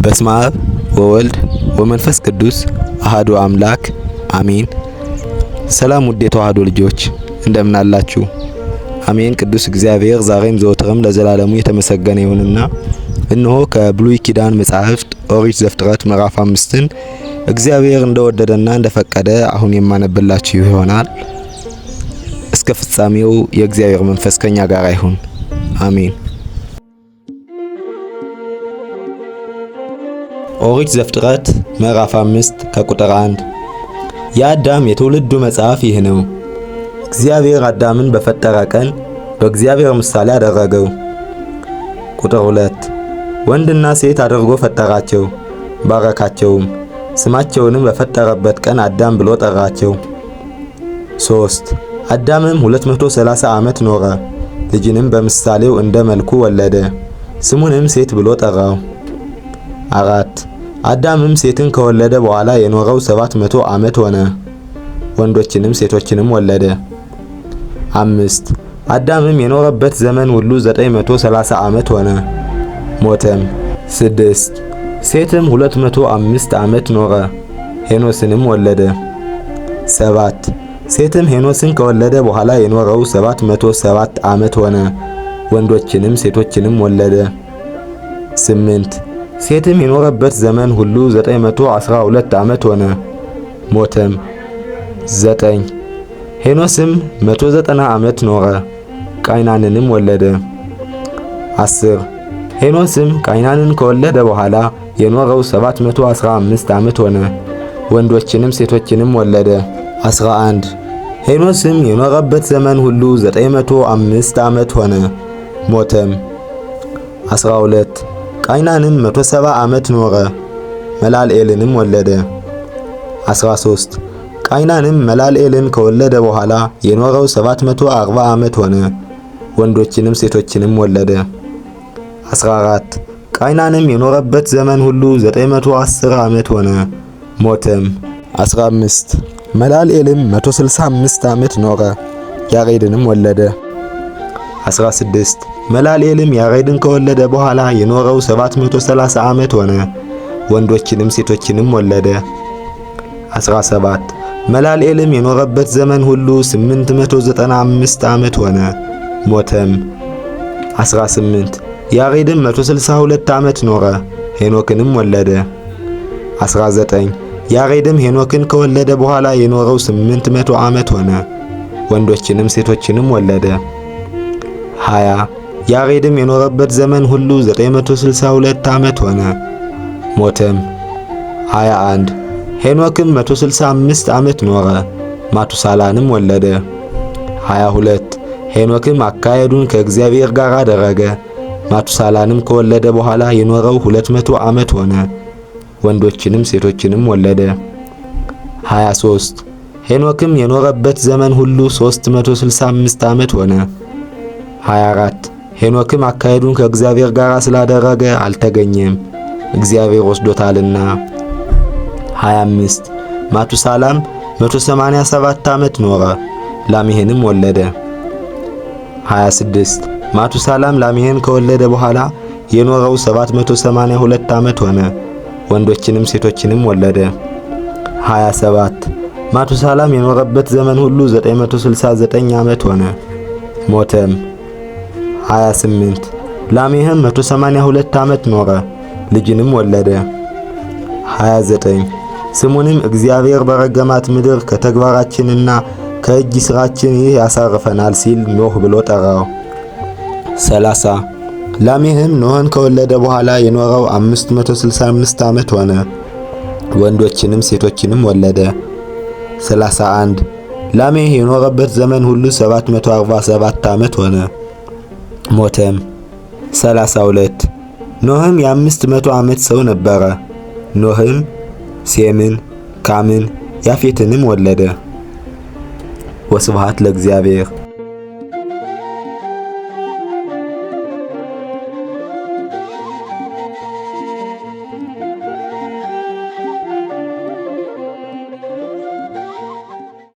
በስመ አብ ወወልድ ወመንፈስ ቅዱስ አሐዱ አምላክ አሜን። ሰላም ውድ የተዋህዶ ልጆች እንደምን አላችሁ? አሜን። ቅዱስ እግዚአብሔር ዛሬም ዘወትርም ለዘላለሙ የተመሰገነ ይሁንና እነሆ ከብሉይ ኪዳን መጻሕፍት ኦሪት ዘፍጥረት ምዕራፍ 5ን እግዚአብሔር እንደወደደና እንደፈቀደ አሁን የማነብላችሁ ይሆናል። እስከ ፍጻሜው የእግዚአብሔር መንፈስ ከኛ ጋር ይሁን። አሜን። ኦሪት ዘፍጥረት ምዕራፍ 5 ከቁጥር 1። የአዳም የትውልዱ መጽሐፍ ይህ ነው። እግዚአብሔር አዳምን በፈጠረ ቀን በእግዚአብሔር ምሳሌ አደረገው። ቁጥር 2። ወንድና ሴት አድርጎ ፈጠራቸው፣ ባረካቸውም። ስማቸውንም በፈጠረበት ቀን አዳም ብሎ ጠራቸው። 3። አዳምም 230 ዓመት ኖረ፣ ልጅንም በምሳሌው እንደ መልኩ ወለደ፣ ስሙንም ሴት ብሎ ጠራው። 4። አዳምም ሴትን ከወለደ በኋላ የኖረው 700 ዓመት ሆነ፣ ወንዶችንም ሴቶችንም ወለደ። 5። አዳምም የኖረበት ዘመን ሁሉ 930 ዓመት ሆነ፣ ሞተም። 6። ሴትም 205 ዓመት ኖረ፣ ሄኖስንም ወለደ። 7። ሴትም ሄኖስን ከወለደ በኋላ የኖረው 707 ዓመት ሆነ፣ ወንዶችንም ሴቶችንም ወለደ። 8። ሴትም የኖረበት ዘመን ሁሉ 912 ዓመት ሆነ፣ ሞተም። 9። ሄኖስም 190 ዓመት ኖረ፣ ቃይናንንም ወለደ። 10። ሄኖስም ቃይናንን ከወለደ በኋላ የኖረው 715 ዓመት ሆነ፣ ወንዶችንም ሴቶችንም ወለደ። 11። ሄኖስም የኖረበት ዘመን ሁሉ 905 ዓመት ሆነ፣ ሞተም። 12። ቃይናንም 170 ዓመት ኖረ፣ መላልኤልንም ወለደ። 13። ቃይናንም መላልኤልን ከወለደ በኋላ የኖረው 740 ዓመት ሆነ፣ ወንዶችንም ሴቶችንም ወለደ። 14። ቃይናንም የኖረበት ዘመን ሁሉ 910 ዓመት ሆነ፣ ሞተም። 15። መላልኤልም 165 ዓመት ኖረ፣ ያሬድንም ወለደ። 16። መላልኤልም ያሬድን ከወለደ በኋላ የኖረው 730 ዓመት ሆነ፣ ወንዶችንም ሴቶችንም ወለደ። 17። መላልኤልም የኖረበት ዘመን ሁሉ 895 ዓመት ሆነ፣ ሞተም። 18። ያሬድም 162 ዓመት ኖረ፣ ሄኖክንም ወለደ። 19። ያሬድም ሄኖክን ከወለደ በኋላ የኖረው 800 ዓመት ሆነ፣ ወንዶችንም ሴቶችንም ወለደ። 20። ያሬድም የኖረበት ዘመን ሁሉ 962 ዓመት ሆነ፣ ሞተም። 21። ሄኖክም 165 ዓመት ኖረ፣ ማቱሳላንም ወለደ። 22። ሄኖክም አካሄዱን ከእግዚአብሔር ጋር አደረገ። ማቱሳላንም ከወለደ በኋላ የኖረው 200 ዓመት ሆነ፣ ወንዶችንም ሴቶችንም ወለደ። 23። ሄኖክም የኖረበት ዘመን ሁሉ 365 ዓመት ሆነ። 24። ሄኖክም አካሄዱን ከእግዚአብሔር ጋር ስላደረገ አልተገኘም፣ እግዚአብሔር ወስዶታልና። 25። ማቱሳላም 187 ዓመት ኖረ፣ ላሜህንም ወለደ። 26። ማቱሳላም ላሜህን ከወለደ በኋላ የኖረው 782 ዓመት ሆነ፣ ወንዶችንም ሴቶችንም ወለደ። 27። ማቱሳላም የኖረበት ዘመን ሁሉ 969 ዓመት ሆነ፣ ሞተም። 28። ላሜህም 182 ዓመት ኖረ፣ ልጅንም ወለደ። 29። ስሙንም እግዚአብሔር በረገማት ምድር ከተግባራችንና ከእጅ ሥራችን ይህ ያሳርፈናል ሲል ኖህ ብሎ ጠራው። 30። ላሜህም ኖህን ከወለደ በኋላ የኖረው 565 ዓመት ሆነ፣ ወንዶችንም ሴቶችንም ወለደ። 31። ላሜህ የኖረበት ዘመን ሁሉ 747 ዓመት ሆነ፣ ሞተም። 32። ኖህም የ500 ዓመት ሰው ነበረ። ኖህም ሴምን፣ ካምን፣ ያፌትንም ወለደ። ወስብሐት ለእግዚአብሔር።